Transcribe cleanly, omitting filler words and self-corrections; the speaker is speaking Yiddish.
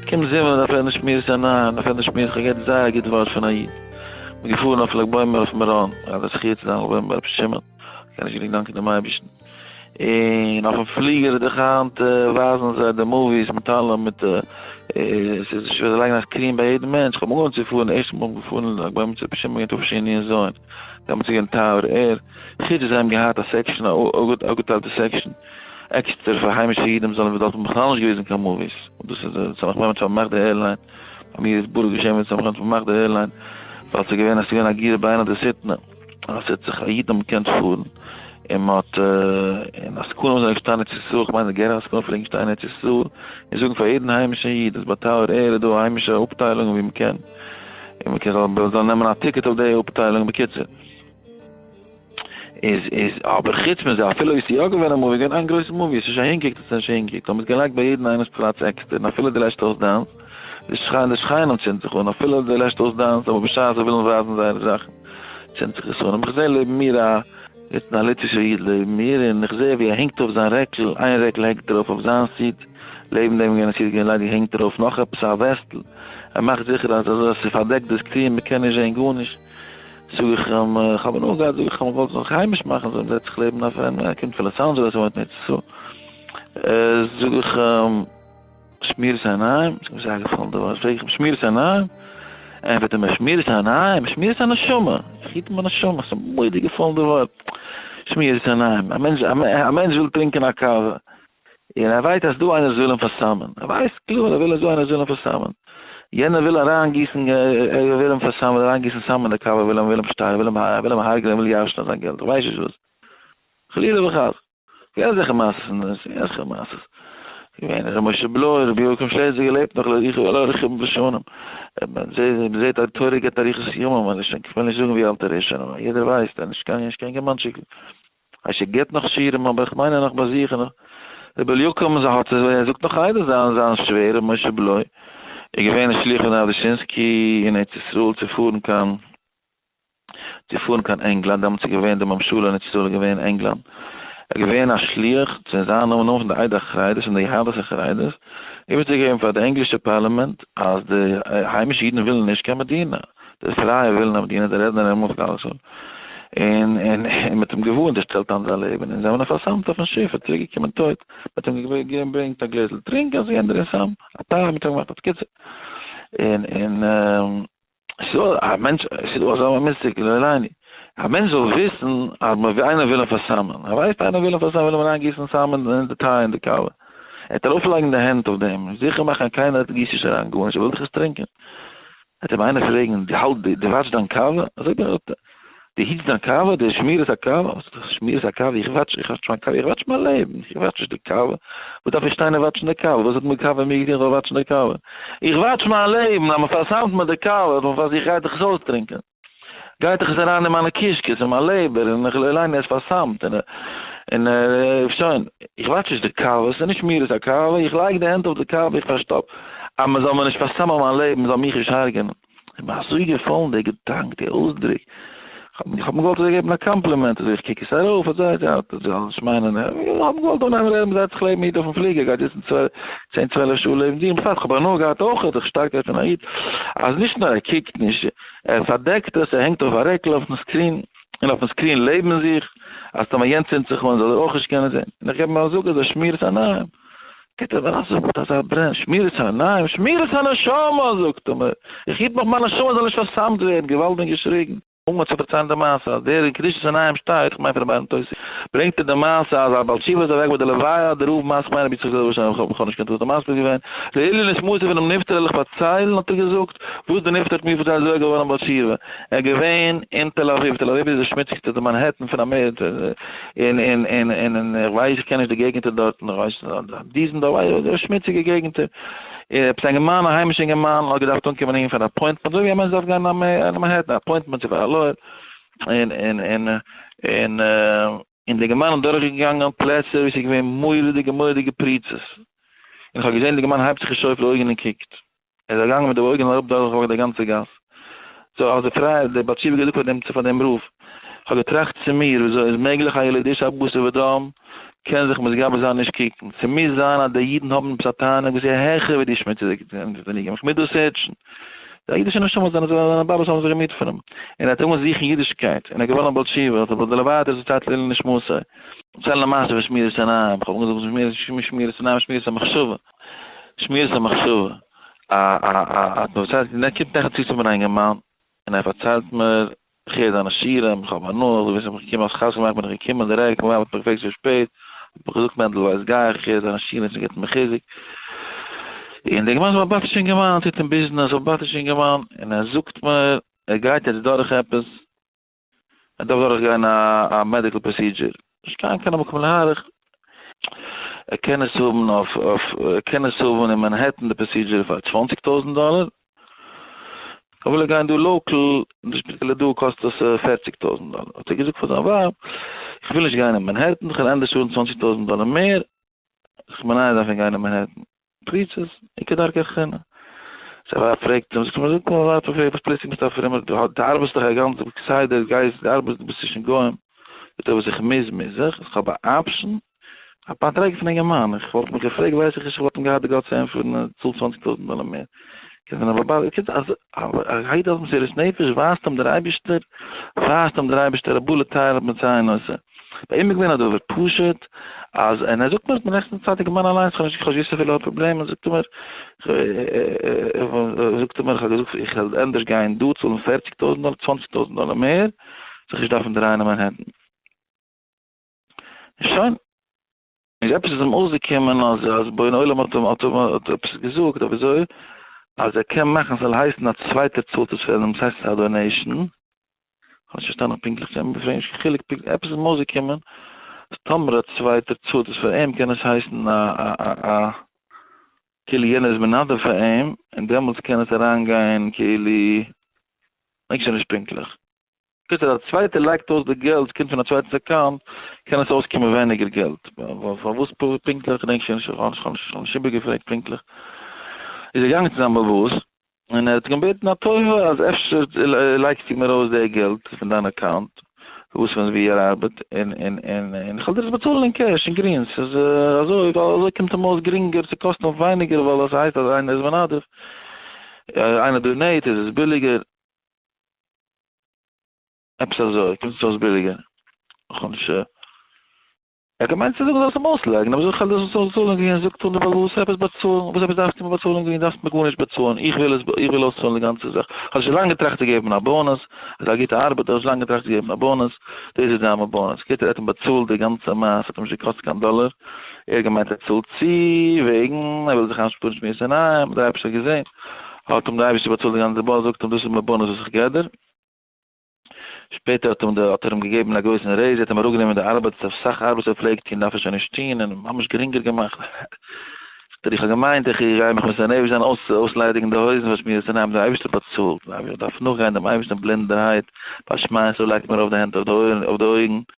קומט זומער דארף ער נישט שמירת עיניים, דארף ער נישט שמירת, כ'האב געהערט זייער א גוט ווארט פון א איד, מ'איז געפארן אויף לג בעומר אויף מירון, געהאט די זכי' צו זיין לג בעומר ביי רבי שמעון, כ'קען נישט גענוג דאנקען דעם אייבערשטן, און אויפן פליגער איז דאך היינט ווייזן זיי די movies מיט אלעם מיט עס איז שווער זיי לייגן א screen ביי יעדן מענטש, כ'האב אנגעהויבן צו פארן ערשטע מאל געפארן לג בעומר צו רבי שמעון געווען תשנ"ז, דעמאלטס איז געווען טייער ער, חוץ וואס זיי האבן געהאט א section א אפגעטיילטע section עקסטער פאר היימישע אידן זאלן ווי דארט האט מען בכלל נישט געוויזן קיין movies, און דאס איז די סמך מם האט פארמאכט די airline, ביי מיר איז ברוך געשען ווען סמך מם האט פארמאכט די airline, ווייל ס'איז געווען אז ס'איז געווען א גירא בעינא דשטנא, אז ס'האט זיך א איד האבן געקענט פארן, און מ'האט און עסקנים זענען געשטאנען ארץ ישראל, כ'מיין די גערער עסקנים פלעגן שטיין אין ארץ ישראל און זאגן פאר יעדן היימישן איד אז ביי Tower Air איז דא א היימישע אפטיילונג ווי מ'קען, און מ'קען זאל נעמען א ticket אויף די אפטיילונג, בקיצור. איז איז אבער חוץ מזה אפילו אויב ס'איז יא געווען א movie געווען איין גרויסע movie עס איז נישט אהינגעקוקט עס איז נישט אהינגעקוקט האבן עס געלייגט ביי יעדן איינעמס פלאץ עקסטער און אפילו די לעשט אויס דיינס די שכנים די שכנים צינדט זיך אן אפילו די לעשט אויס דיינס אבער בשעת זיי ווילן ווייזן זייערע זאכן צינדט זיך עס אן און איך זעה לעבן מיר א זיצן א ליטווישער איד לעבן מיר און איך זעה ווי ער הענגט אויף זיין רעקל איין רעקל הענגט ער אויף אויף זיין seat לעבן דעם געווען א seat געווען ליידיג הענגט ער אויף נאך עפעס א וועסטל ער מאכט זיכער אז אזוי אז ס'פארדעקט די screen מ'קען נישט זען גארנישט. זאג איך אים, איך האב הנאה געהאט, זאג איך אים, איך וואלט זיך היימיש מאכן, זאל זיך לעבן אויף אים, ער קומט פון לאס אנדזשעלעס, ער וואוינט אין ארץ ישראל. זאג איך אים, שמירת עיניים? ס'איז מיר זייער געפאלן די ווארט, פרעג איך אים, שמירת עיניים? ענטפערט ער מיר, שמירת עיניים? שמירת הנשמה! איך היט מיין נשמה, ס'איז מיר מורא'דיג געפאלן די ווארט, שמירת עיניים, א מענטש, א מענטש וויל טרינקען א קאווע, און ער ווייסט אז דא איינער וויל אים פארסאמען, ער ווייסט קלאר ער וויל אז דא איינער וויל אים פארסאמען, יענער וויל אריינגיסן, ער וויל אים פארסאמען, וויל אריינגיסן סם אין די קאווע, וויל אים וויל אים שטארבן, וויל אים וויל אים הרג'נען, וויל ירש'נען זיין געלט, איך ווייס נישט וואס, חלילה וחס, געווען אזעלכע מעשות אין די, אזעלכע מעשות, געווען ר' משה בלוי, רבי יואל שלעזינגער געלעבט נאך לאריכות אריכות בשנים, מען זעט אז די תורה געבט אריכות ימים, איך וויל נישט זאגן ווי אלט ער איז שוין, אבער יעדער ווייסט, ער איז נישט קיין נישט קיין אינגערמאנטשיקל. אפשר געבט נאך שיעורים אבער איך מיין ער נאך ביי זיך און רבי אליקים האט ער זאגט נאך איידער זיין זיין שווער רבי משה בלוי איז געווען א שליח פון הרב דושינסקי אין ארץ ישראל צו פארן קיין צו פארן קיין ענגלאנד דעמאלטס איז געווען די ממשלה אין ארץ ישראל איז געווען אין ענגלאנד ער איז געווען א שליח צו זיין נאמען נאמען פון די עדה החרדית און די יהדות החרדית איבערצוגעבן פאר די ענגלישע פארלימענט אז די היימישע אידן ווילן נישט קיין מדינה. די פרייע ווילן א מדינה, די רעדנער און מפכ ל און און און מ'האט אים געווארנט ער שטעלט איין זיין לעבן און זיי האבן אים פארסאמט אויפן שיף ער איז צוריק געקומען טויט, מ'האט אים געברענגט א גלעזל טרינק אז יענער איז סם, א טיי מ'האט אים געמאכט בקיצור און און ס'דא א מענטש ס'דא אזא מושג לא עלינו א מענטש זאל וויסן אז איינער וויל אים פארסאמען ער ווייסט איינער וויל אים פארסאמען וויל אים אריינגיסן סם אין די טיי אין די קאווע ער וועט ארויפלייגן די הענט אויף דעם זיכער מאכן אז קיינער גיסט נישט אריין גארנישט ער וויל דאך עס טרינקען. וועט אים איינער פרעגן, דו האלט, דו וואטשסט דיין קאווע? אזוי בין איך, דו היטסט דיין קאווע? די שמירת הקאווע? וואס איז דאס שמירת הקאווע? איך watch, איך watch מיין קאווע, איך watch מיין לעבן, איך watch נישט די קאווע. וואס דארף איך שטיין און watch ן די קאווע? וואס האט מיר קאווע מיר געטון איך זאל watch ן די קאווע? איך watch מיין לעבן, אז מען פארסאמט מיר די קאווע, אז איך גיי דאך עס אויסטרינקען. גייט דאך עס אריין אין מיינע קישקעס, אין מיין לעבער, און איך ליין עס פארסאמט, און און שוין, איך watch נישט די קאווע, ס'איז נישט מיר איז א קאווע, איך לייג די הענט אויף די קאווע, איך פארשטאפ, אז מען זאל מיר נישט פארסאמען מיין לעבן, מען זאל מיך נישט הרג'ענען. איז מיר אזוי געפאלן דער געדאנק, דער אויסדרוק, איך האב מיר געוואלט אזוי געבן א קאמפלימענט, אזוי איך קוק עס ארויף, אזוי אזוי, זאל נישט מיינען, איך האב געוואלט אנהייבן רעדן, מ'זעצט זיך לעבן איד אויפן פליגער, גייט זיצן צען צוועלף שעה לעבן דיר, בפרט כ'האב הנאה געהאט אויך, די שטארקייט פון א איד, אז נישט נאר ער קוקט נישט, ער פארדעקט עס, ער הענגט אויף א רעקל אויפן screen, און אויפן screen לעבן זיך, אז טאמער יענץ צינדט זיך אן זאל ער אויך נישט קענען זען, און איך געב אים א זאג אזוי שמירת עיניים, גיבט ער מיר א זאג מיט אזא ברען, שמירת עיניים? שמירת הנשמה! זאגט ער מיר, איך היט מיך מיין נשמה זאל נישט פארסאמט ווערן, געוואלד און געשריגן. אנגעהויבן צו פארציילן די מעשה אז דער אין קדושת עיניים שטייט, כ'מיין פון רבי אהרן טויסיג, ברענגט ער די מעשה אז א בעל תשובה איז אוועק ביי די לוויה האט דער רב מסביר געווען רבי יצחק זאב וואס איך האב נישט קיין טעות מסביר געווען לעילוי נשמתו פונעם נפטר וועל איך פארציילן האט ער געזאגט וואס דער נפטר האט מיר פארציילט איז ער געווארן א בעל תשובה ער איז געווען אין תל אביב, תל אביב איז די שמוציגסטע די מאנהעטן פון אמעריקע און און און און און איך ווייס איך קען נישט די געגענטער דארטן איך ווייס דיזענדארף שמוציגע געגענטער. עפעס א אינגערמאן, א היימישע אינגערמאן האט געדארפט אנקומען אהין פאר א appointment, אזוי ווי א מענטש דארף גיין אין מאנהעטן, א appointment צו פאר א לויער, און און און און און די אינגערמאן איז דורך געגאנגען פלעצער ווי ס'איז געווען מורא'דיגע מורא'דיגע פריצות, און כ'האב געזען די אינגערמאן הייבט זיך נישט אויף די אויגן און קוקט, ער איז געגאנגען מיט די אויגן אראפ דורך די גאנצע גאס, so האט די פרייער דער בעל תשובה געזאגט פאר דעם פאר דעם רב, כ'האב געטראכט צו מיר, וויאזוי איז מעגליך א ילוד אשה בשר ודם? קען זיך מתגבר זיין נישט קוקן. ס'מוז זיין אז די אידן האבן עפעס א תענוג וואס איז העכער ווי די שמוציגע תענוגים. איך מוז דאס search ן. די אידישע נשמות זענען זיינע באבעס האבן זיך געמיט פון אים. און ער האט אנגעהויבן זוכן אידישקייט. און ער איז געווארן א בעל תשובה. האט ער באלד דערווייטערט זיך צייט לעילוי נשמתו. דערציילן א מעשה פון שמירת עיניים. איך האב אנגעזאגט שמירת עיניים שמירת המחשבה. שמירת המחשבה. א א א האט מיר פארציילט און ער קומט נעכטן צו צו מיר א אינגערמאן און ער פארציילט מיר איך הער דיינע שיעורים, איך האב הנאה, דו ווייסט איך בין געקומען האסט חתונה געמאכט בין איך געקומען דירעקט, מיין ווייב האט מיך געפרעגט צו שפעט, האב איך געזאגט מענדל ווייס גיי איך הער דיינע שיעורים ס'געבט מיר חיזוק, און דער אינגערמאן איז א בעל-בתישע אינגערמאן, טוט אין ביזנעס, א בעל-בתישע אינגערמאן, און ער זאגט מיר ער גייט יעצט דורך עפעס, ער דארף דורך גיין א medical procedure, נישט קיין קיין מקום להאריך, ער קען עס האבן אויף אויף ער קען עס האבן אין מאנהעטן די procedure פאר צוואנציג טויזענט דאלער, אויב וויל ער גיין דא local אין די שפיטעלער דא קאסט עס פערציג טויזענט דאלער, האט ער געזאגט פאר זיין ווייב איך וויל נישט גיין אין מאנהעטן איך וועל ענדערש צאלן צוואנציג טויזענט דאלער מער, זיך מונע זיין פון גיין אין מאנהעטן. פריצות, איכא דרכא אחרינא. זיין ווייב פרעגט אים, זאגט אים, זאג נאר, ווייב פרעגט, וואס פלוצלינג ביסטו א פרומער, דו דו ארבעסט דאך א גאנצע כסדר, גייסט, דו ארבעסט, דו ביסט צווישן גוים. זאגט ער, וואס איך מוז, מוז איך, איך האב א option, א פארטרעג פון אינגערמאן, איך וואלט מיך געפרעגט, ווייס איך נישט, איך וואלט אים געהאט די guts צו ענטפערן, צאל צוואנציג טויזנט דאלער מער. קען זיין א בעל בית, אז א איד האט מסירות נפש, ווייזט אים דער אייבערשטער, ווייזט אים דער אייבערשטער, הבא לטהר מוצאין אותו. ביי אים איז געווען א דבר פשוט, אז, און ער זאגט מיר, נעכטן צייט אינגערמאן אליינס, כ'האב נישט געוואוסט אפילו ער האט פראבלעמען, זאגט ער מיר, זאגט ער מיר, כ'האב געזאגט איך וועל ענדערש גיין דא צאלן פערציג טויזנט דאלער, צוואנציג טויזנט דאלער מער, זיך נישט דארפן דרייען אין מאנהעטן. און שוין. איז עפעס איז אים אויסגעקומען אז אז בורא עולם האט אים האט אים האט עפעס געזאגט אויף אזוי אז ער קען מאכן ס'זאל הייסן א צווייטער צאלט עס פאר אים, ס'הייסט ס'איז א donation. כ'האב נישט פארשטאנען פונקטליך צו אים פרעגן נישט קיין חילוק פונקטליך עפעס איז אים אויסגעקומען אז טאמער א צווייטער צאלט עס פאר אים קען עס הייסן א א א א כאילו יענער איז מנדב פאר אים און דעמאלטס קען עס אריינגיין כאילו כ'דענק שוין נישט פונקטליך. קיצור א צווייטער לייגט אויס די געלט קומט פון א צווייטענס account קען עס אויסקומען ווייניגער געלט פארוואס פונקטליך געדענק שוין נישט איך האב נישט איבערגעפרעגט פונקטליך איז ער געגאנגען צו זיין באלעבאס און ער האט אים געבעטן א טובה אז אפשר לייגסטו מיר אויס די געלט פון דיין account וואס פון ווי ער ארבעט און און און און איך וועל דיר עס באצאלן אין cash אין גרינס ס'איז אזוי ווייל אזוי קומט אים אויס גרינגער ס'קאסט אים ווייניגער ווייל עס הייסט אז איינער איז מנדב איינער donate איז עס ביליגער. עפעס אזוי, קומט עס אויס ביליגער. איך האב נישט. ער האט געמיינט צו זאגן זאלסט אים אויסלייגן, אבער זאג איך דאס זאל צאלן גרין, זאגט אן די בעל וואס עפעס באצאלן, וואס עפעס דארפסטו מיר באצאלן גרין, דארפסט מיר גארנישט באצאלן, איך וויל עס, איך וויל אויסצאלן די גאנצע זאך. איך האב שוין לאנג געטראכט צו געבן א bonus, אזא גוטע ארבעט, איך האב שוין לאנג געטראכט צו געבן א bonus, דאס איז דיין bonus. קיצור ער האט אים באצאלט די גאנצע מעשה, האט אים נישט געקאסט קיין דאלער, ער האט געמיינט ער צאלט צו וועגן ער וויל זיך איינשפארן שמירת עיניים, דער אייבערשטער האט געזען. האט אים דער אייבערשטער באצאלט די גאנצע bonus, זאגט אים דאס איז מיין bonus וואס איך געב דיר. שפעטער האט אים די האט ער אים געגעבן א גרויסן raise, ער האט אים אראפגענומען די ארבעט, אסאך ארבעט וואס ער פלעגט טון דארף ער שוין נישט טון, און ממש גרינגער געמאכט. זאגט ער איך האב געמיינט איך גיי מיך מוסר נפש זיין אויס אויסליידיגן די הויזן פאר שמירת עיניים, דער אייבערשטער באצאלט, איך דארף נאכגיין דעם אייבערשטן בלינדערהייט, ביי שמע ישראל לייגט מיר ארויף די הענט אויף די אויגן.